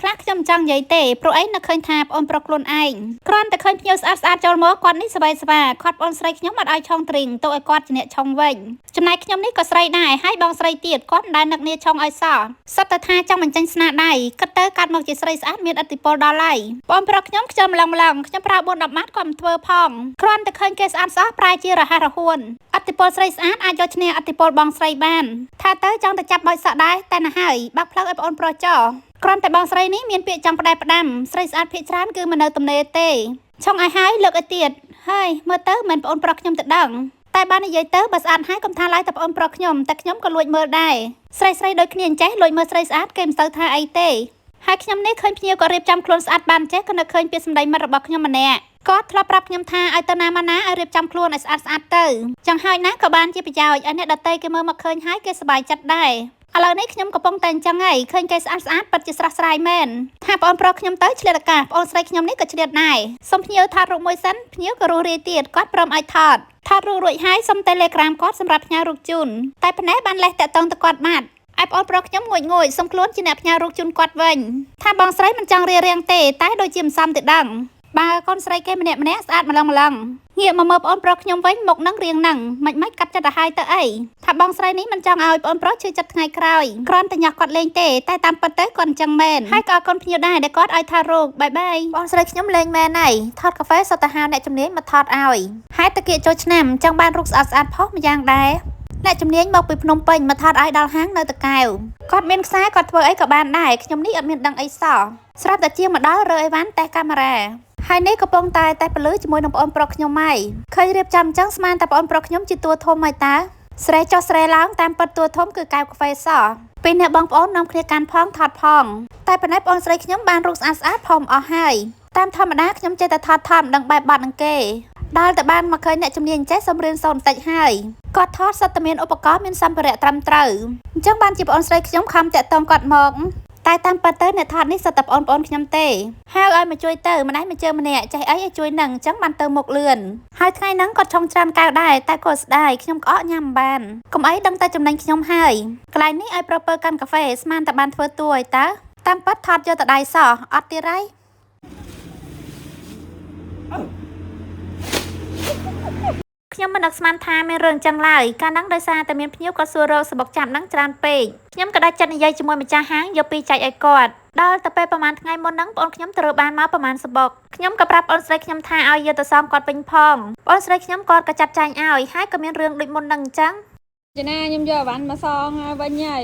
ខ្លះខ្ញុំមិនចង់និយាយទេព្រោះអីនឹកឃើញថាប្អូនប្រុសខ្លួនឯងគ្រាន់តែឃើញភ្ញៀវស្អាតស្អាតចូលមកគាត់នេះស្បែកស្វាគាត់ប្អូនស្រីខ្ញុំអត់ឲ្យឆុងទ្រីងទៅឲ្យគាត់ជាអ្នកឆុងវិញចំណែកខ្ញុំនេះក៏ស្រីដែរហើយបងស្រីទៀតគាត់មិនដែលនឹកនាឆុងឲ្យសោះសុទ្ធតែថាចង់បញ្ចេញស្នាដៃគិតទៅកាត់មកជាស្រីស្អាតមានឥទ្ធិពលដល់ហើយបងប្រុសខ្ញុំខ្ជិលម្លងម្លងខ្ញុំប្រើ4 10ម៉ាត់គាត់មិនធ្វើផងគ្រាន់តែឃើញគេស្អាតសោះប្រែជារហ័សរហួនឥទ្ធិពលស្រីស្អាតអាចយកឈ្នះឥទ្ធិពលបងស្រីបានថាទៅចង់ទៅចាប់បោចសក់ដែរតែណាហើយបាក់ផ្លូវឲ្យប្អូនប្រុសចោគ្រាន់តែបងស្រីនេះមានពាក្យចង់ផ្ដែផ្ដាំស្រីស្អាតភាគច្រើនគឺមិននៅទំនេរទេឆុងឲ្យហើយលើកឲ្យទៀតហើយមើលទៅមិនប្អូនប្រុសខ្ញុំទៅដឹងតែបាននិយាយទៅបើស្អាតហើយកុំថាឡើយតែប្អូនប្រុសខ្ញុំតែខ្ញុំក៏លួចមើលដែរស្រីស្រីដូចគ្នាអញ្ចេះលួចមើលស្រីស្អាតគេមិនសូវថាអីទេហើយខ្ញុំនេះឃើញភ្ញៀវក៏រៀបចំខ្លួនស្អាតបានចេះក៏នឹកឃើញពាក្យសម្ដីមិត្តរបស់ខ្ញុំម្នាក់គាត់ធ្លាប់ប្រាប់ខ្ញុំថាឲ្យទៅណាមកណាឲ្យរៀបចំខ្លួនឲ្យស្អាតស្អាតទៅចង់ហើយណាក៏បានជាប្រយោជន៍ឲ្យអ្នកដទៃគេមើលមកឃើញហើយគេសប្បាយចិត្តដែរឥឡូវនេះខ្ញុំកំពុងតែអញ្ចឹងហើយឃើញគេស្អាតស្អាតពិតជាស្រស់ស្រាយមែនថាប្អូនប្រុសខ្ញុំទៅឆ្លៀតឱកាសប្អូនស្រីខ្ញុំនេះក៏ឆ្លៀតដែរសុំភ្ញៀវថតរូបមួយសិនភ្ញៀវក៏រស់រាយទៀតគាត់ព្រមឲ្យថតថតរូបរួចហើយសុំ Telegram គាត់សម្រាប់ផ្ញើរូបជូនតែផ្នែកបានលេះតាក់ទងទៅគាត់បាត់ឯប្អូនប្រុសខ្ញុំងួចងួយសុំខ្លួនជាអ្នកផ្ញើរូបជូនគាត់វិញថាបងស្រីមិនចង់រារាំងទេតែដូចជាមិនសមទៅដឹងបើកូនស្រីគេម្នាក់ម្នាក់ស្អាតម្លងម្លងងាកមកមើលប្អូនប្រុសខ្ញុំវិញមុខនឹងរៀងនឹងមិនមិនកាត់ចិត្តទៅហើយទៅអីថាបងស្រីនេះមិនចង់ឲ្យប្អូនប្រុសឈឺចិត្តថ្ងៃក្រោយគ្រាន់តែញ៉ាស់គាត់លេងទេតែតាមពិតទៅគាត់អញ្ចឹងមែនហើយក៏អរគុណភ្ញៀវដែរដែលគាត់ឲ្យថតរូបបាយបាយបងស្រីខ្ញុំលេងមែនហើយថតកាហ្វេសុទ្ធតែហៅអ្នកជំនាញមកថតឲ្យហើយតាគៀកចូលឆ្នាំចង់បានរូបស្អាតស្អាតផុសម្យ៉ាងដែរអ្នកជំនាញមកពីភ្នំពេញមកថតឲ្យដល់ហាងនៅតកែវគាត់មានខ្សែគាត់ធ្វើអីក៏បានដែរខ្ញុំនេះអត់មានដឹងអីសោះស្រាប់តែជាងមកដល់រើអីវ៉ាន់តេះកាមេរ៉ាហើយនេះកំពុងតែតេះពលឺជាមួយនឹងប្អូនប្រុសខ្ញុំហើយឃើញរៀបចំអញ្ចឹងស្មានតែប្អូនប្រុសខ្ញុំជាតួធំហើយតើស្រែចុះស្រែឡើងតាមពិតតួធំគឺកែវកាហ្វេសោះពេលអ្នកបងប្អូននាំគ្នាកាន់ផងថតផងតែប៉ុណ្ណេះប្អូនស្រីខ្ញុំបានរូបស្អាតស្អាតផុសអស់ហើយតាមធម្មតាខ្ញុំចេះតែថតថតមិនដឹងបែបបត់នឹងគេដល់តែបានមកឃើញអ្នកជំនាញចេះសុំរៀនសូត្របន្តិចហើយគាត់ថតសុទ្ធតែមានឧបករណ៍មានសម្ភារៈត្រឹមត្រូវអញ្ចឹងបានជាប្អូនស្រីខ្ញុំខំតាក់ទងគាត់មកតែតាមពិតទៅអ្នកថតនេះសុទ្ធតែប្អូនប្អូនខ្ញុំទេហៅឲ្យមកជួយទៅម្ដាយមកជើម្នាក់ចេះអីឲ្យជួយនឹងអញ្ចឹងបានទៅមុខលឿនហើយថ្ងៃហ្នឹងគាត់ឆុងច្រើនកៅដែរតែគាត់ស្ដាយខ្ញុំក្អកញ៉ាំមិនបានកុំអីដឹងតែចំណេញខ្ញុំហើយកន្លែងនេះឲ្យប្រុសពើកាន់កាហ្វេស្មានតែបានធ្វើតួឲ្យតើតាមពិតថតយកតែដៃសោះអត់ទៀតហើយ ខ្ញុំមិននឹកស្មានថាមានរឿងចឹងឡើយកាលហ្នឹងដោយសារតែមានភ្ញៀវគាត់សួររកសំបុកចាប់ហ្នឹងច្រើនពេកខ្ញុំក៏ដាច់ចិត្តនិយាយជាមួយម្ចាស់ហាងយកពីចែកឲ្យគាត់ដល់ទៅពេលប្រហែលថ្ងៃមុនហ្នឹងប្អូនខ្ញុំត្រូវបានមកប្រហែលសំបុកខ្ញុំក៏ប្រាប់ប្អូនស្រីខ្ញុំថាឲ្យយកទៅសងគាត់វិញផងប្អូនស្រីខ្ញុំគាត់ក៏ចាត់ចែងឲ្យហើយក៏មានរឿងដូចមុនហ្នឹងអញ្ចឹង ចាណាខ្ញុំយកអីវ៉ាន់មកសងឲ្យវិញហើយ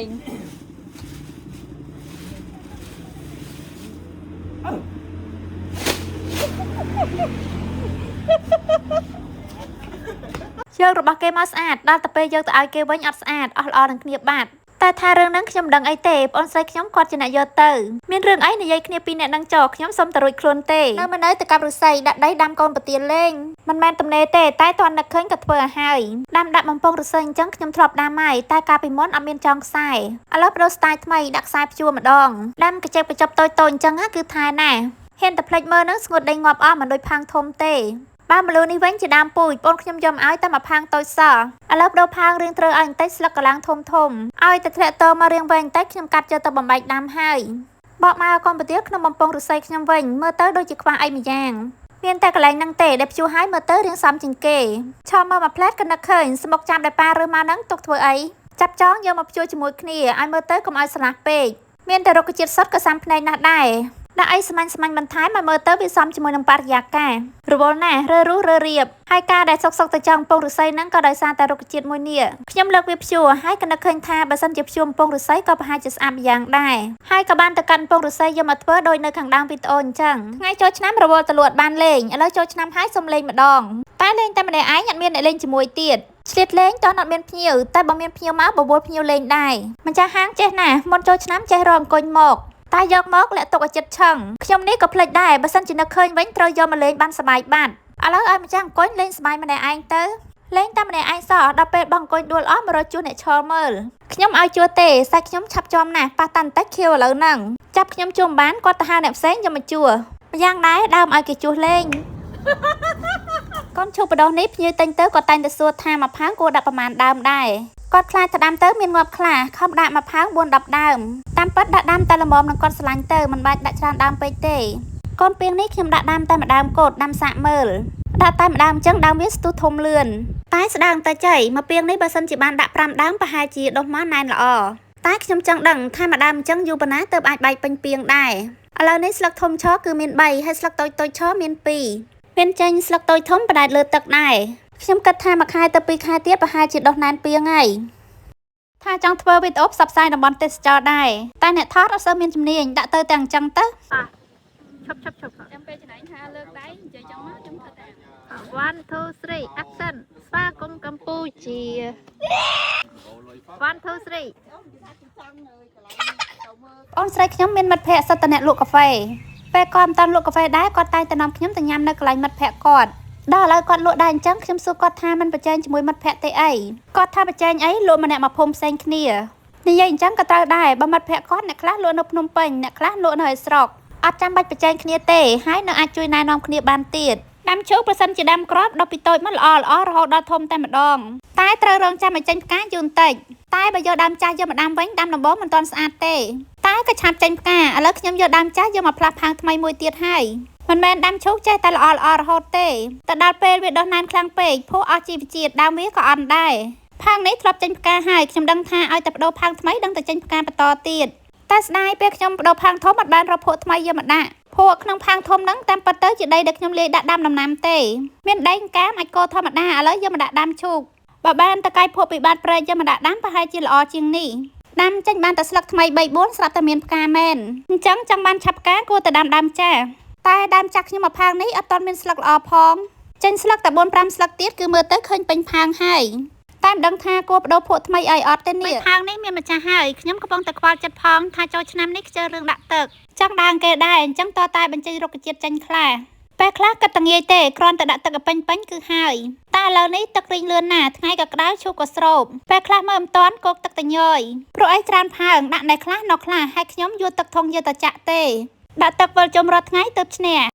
យករបស់គេមកស្អាតដល់ទៅពេលយកទៅឲ្យគេវិញអត់ស្អាតអស់ល្អនឹងគ្នាបាត់តែថារឿងហ្នឹងខ្ញុំមិនដឹងអីទេប្អូនស្រីខ្ញុំគាត់ជាអ្នកយកទៅមានរឿងអីនិយាយគ្នាពីរអ្នកហ្នឹងចោលខ្ញុំសុំតែរួចខ្លួនទេនៅមិននៅទៅកាប់ឫស្សីដាក់ដីដាំកូនពទាលេងមិនមែនទំនេរទេតែតន់នឹកឃើញក៏ធ្វើឲ្យហើយដាំដាក់បំពង់ឫស្សីអញ្ចឹងខ្ញុំធ្លាប់ដាំហើយតែកាលពីមុនអត់មានចងខ្សែឥឡូវប្ដូរស្ទាយថ្មីដាក់ខ្សែព្យួរម្ដងដាំកញ្ចែបកញ្ចប់តូចៗអញ្ចឹងណាគឺថែណាស់ហ៊ានតែភ្លេចមើលហ្នឹងស្ងួតដីងាប់អស់មិនដូចផាងធំទេ បើម្លូនេះវិញជាដើមពូជបងខ្ញុំយកមកឲ្យតែមួយផាងតូចសោះឥឡូវបដូរផាងរៀងត្រូវឲ្យបន្តិចស្លឹកកលាំងធំធំឲ្យតែធ្លាក់តមករៀងវែងបន្តិចខ្ញុំកាត់យកទៅបំបែកដាំហើយបកមកកុំពទាក្នុងបំពង់ឫស្សីខ្ញុំវិញមើលទៅដូចជាខ្វះអីម្យ៉ាងមានតែកន្លែងហ្នឹងទេដែលព្យួរឲ្យមើលទៅរៀងសមជាងគេឆោមើលមួយផ្លែតក៏នឹកឃើញស្មុកចាំដែលប៉ារើសមកហ្នឹងទុកធ្វើអីចាប់ចងយកមកព្យួរជាមួយគ្នាឲ្យមើលទៅកុំឲ្យស្រឡះពេកមានតែរុក្ខជាតិសុទ្ធក៏សាំភ្នែកណាស់ដែរដាក់អីស្មាញ់ស្មាញ់បន្ថែមឲ្យមើលទៅវាសមជាមួយនឹងបរិយាកាសរវល់ណាស់រើរុះរើរៀបហើយការដែលសុកសុកទៅចង់ពងឫស្សីហ្នឹងក៏ដោយសារតែរុក្ខជាតិមួយនេះខ្ញុំលើកវាព្យួរហើយក៏នឹកឃើញថាបើសិនជាព្យួរពងឫស្សីក៏ប្រហែលជាស្អាតម្យ៉ាងដែរហើយក៏បានទៅកាន់ពងឫស្សីយកមកធ្វើដោយនៅខាងដើមវីដេអូអញ្ចឹងថ្ងៃចូលឆ្នាំរវល់ទៅលួចបានលេងឥឡូវចូលឆ្នាំហើយសុំលេងម្ដងតែលេងតែម្នាក់ឯងអត់មានអ្នកលេងជាមួយទៀតឆ្លៀតលេងតោះអត់មានភ្ញៀវតែបើមានភ្ញៀវមកបបួលភ្ញៀវលេងដែរម្ចាស់ហាងចេះណាស់មុនចូលឆ្នាំចេះរកអង្គុញមកតែយកមកលាក់ទុកឲ្យចិត្តឆឹងខ្ញុំនេះក៏ភ្លេចដែរបើសិនជានឹកឃើញវិញត្រូវយកមកលេងបានសប្បាយបាត់ឥឡូវឲ្យម្ចាស់អង្គុញលេងសប្បាយម្នាក់ឯងទៅលេងតែម្នាក់ឯងសោះដល់ពេលបងអង្គុញដួលអស់មករកជួសអ្នកឈរមើលខ្ញុំឲ្យជួទេសាច់ខ្ញុំឆាប់ជាប់ណាស់ប៉ះតាន់តិចខៀវឥឡូវហ្នឹងចាប់ខ្ញុំជួមិនបានគាត់ទៅហៅអ្នកផ្សេងយកមកជួម្យ៉ាងដែរដើមឲ្យគេជួសលេង កូនឈូកបដោះនេះភ្ញៀវទិញទៅក៏តែងតែសួរថាមួយផាងគួរដាក់ប្រមាណដើមដែរ គាត់ខ្លាចទៅដាំទៅមានងាប់ខ្លះខំដាក់មកផើង4 10ដើមតាមពិតដាក់ដាំតែល្មមនឹងគាត់ស្រឡាញ់ទៅមិនបាច់ដាក់ច្រើនដើមពេកទេកូនពីងនេះខ្ញុំដាក់ដាំតែម្ដើមកូតដាំសាកមើលដាក់តែម្ដើមអញ្ចឹងដើមវាស្ទុះធំលឿនតែស្ដើងតែចៃមកពីងនេះបើសិនជាបានដាក់5ដើមប្រហែលជាដុះមកណែនល្អតែខ្ញុំចង់ដឹងថាម្ដើមអញ្ចឹងយូរប៉ុណ្ណាទើបអាចបែកពេញពីងដែរឥឡូវនេះស្លឹកធំឈរគឺមាន3ហើយស្លឹកតូចតូចឈរមាន2មានចេញស្លឹកតូចធំបដែតលើទឹកដែរខ្ញុំគិតថាមួយខែទៅពីរខែទៀតប្រហែលជាដុះណែនពីងហើយថាចង់ធ្វើវីដេអូផ្សព្វផ្សាយតំបន់ទេសចរដែរតែអ្នកថតអត់សូវមានជំនាញដាក់ទៅទាំងអញ្ចឹងទៅឈប់ឈប់ឈប់ ចាំពេលចំណែងថាលើកដៃនិយាយចឹងមកខ្ញុំធ្វើតាម 1 2 3 action ស្វាគមន៍កម្ពុជា1 2 3អូនស្រីខ្ញុំមានមិត្តភ័ក្តិសិតតអ្នកលក់កាហ្វេពេលគាត់មិនតាន់លក់កាហ្វេដែរគាត់តែងតែនាំខ្ញុំទៅញ៉ាំនៅកន្លែងមិត្តភ័ក្តិគាត់ដល់ឥឡូវគាត់លក់ដែរអញ្ចឹងខ្ញុំសួរគាត់ថាមិនប្រជែងជាមួយមិត្តភ័ក្តិទេអីគាត់ថាប្រជែងអីលក់ម្នាក់មួយភូមិផ្សេងគ្នានិយាយអញ្ចឹងក៏ត្រូវដែរបើមិត្តភ័ក្តិគាត់អ្នកខ្លះលក់នៅភ្នំពេញអ្នកខ្លះលក់នៅឯស្រុកអត់ចាំបាច់ប្រជែងគ្នាទេហើយនៅអាចជួយណែនាំគ្នាបានទៀតដាំឈូកប្រសិនជាដាំក្របដល់ពីតូចមកល្អល្អរហូតដល់ធំតែម្ដងតែត្រូវរងចាំឲ្យចេញផ្កាយូរបន្តិចតែបើយកដើមចាស់យកមកដាំវិញដាំដំបូងមិនទាន់ស្អាតទេតែក៏ឆាប់ចេញផ្កាឥឡូវខ្ញុំយកដើមចាស់យកមកផ្លាស់ផាងថ្មីមួយទៀតហើយមិនមែនដាំឈូកចេះតែល្អល្អរហូតទេតែដល់ពេលវាដុះណែនខ្លាំងពេកភក់អស់ជីវជាតិដើមវាក៏អន់ដែរផាងនេះធ្លាប់ចេញផ្កាហើយខ្ញុំដឹងថាឲ្យតែបដូរផាងថ្មីដឹងតែចេញផ្កាបន្តទៀតតែស្ដាយពេលខ្ញុំបដូរផាងធំអត់បានរកភក់ថ្មីយកមកដាក់ភក់ក្នុងផាងធំហ្នឹងតាមពិតទៅជាដីដែលខ្ញុំលាយដាក់ដាំដំណាំទេមានដីកាមអាចកោធម្មតាឥឡូវយកមកដាក់ដាំឈូកបើបានតកាយភក់ពីបាតព្រែកយកមកដាក់ដាំប្រហែលជាល្អជាងនេះដាំចេញបានតែស្លឹកថ្មី3 4ស្រាប់តែមានផ្កាមែនអញ្ចឹងចង់បានឆាប់ផ្កាគួរតែដាំដើមចាស់តែដើមចាស់ខ្ញុំមកផាងនេះអត់ទាន់មានស្លឹកល្អផងចេញស្លឹកតែ4 5ស្លឹកទៀតគឺមើលទៅឃើញពេញផាងហើយតែមិនដឹងថាគួរបដូរភក់ថ្មីអីអត់ទេនេះផាងនេះមានម្ចាស់ហើយខ្ញុំកំពុងតែខ្វល់ចិត្តផងថាចូលឆ្នាំនេះខ្ជិលរឿងដាក់ទឹកចង់ដើមគេដែរអញ្ចឹងតតែបញ្ចេញរុក្ខជាតិចេញខ្លះពេលខ្លះគិតតែងាយទេគ្រាន់តែដាក់ទឹកឲ្យពេញពេញគឺហើយតែឥឡូវនេះទឹករីងលឿនណាស់ថ្ងៃក៏ក្តៅឈូកក៏ស្រូបពេលខ្លះមើលមិនតាន់គោកទឹកតែញយព្រោះអីច្រើនផើងដាក់នៅខ្លះនៅខ្លះហើយខ្ញុំយកទឹកធុងយកទៅចាក់ទេដាក់ទឹកវិលជុំរាល់ថ្ងៃទើបឈ្នះ។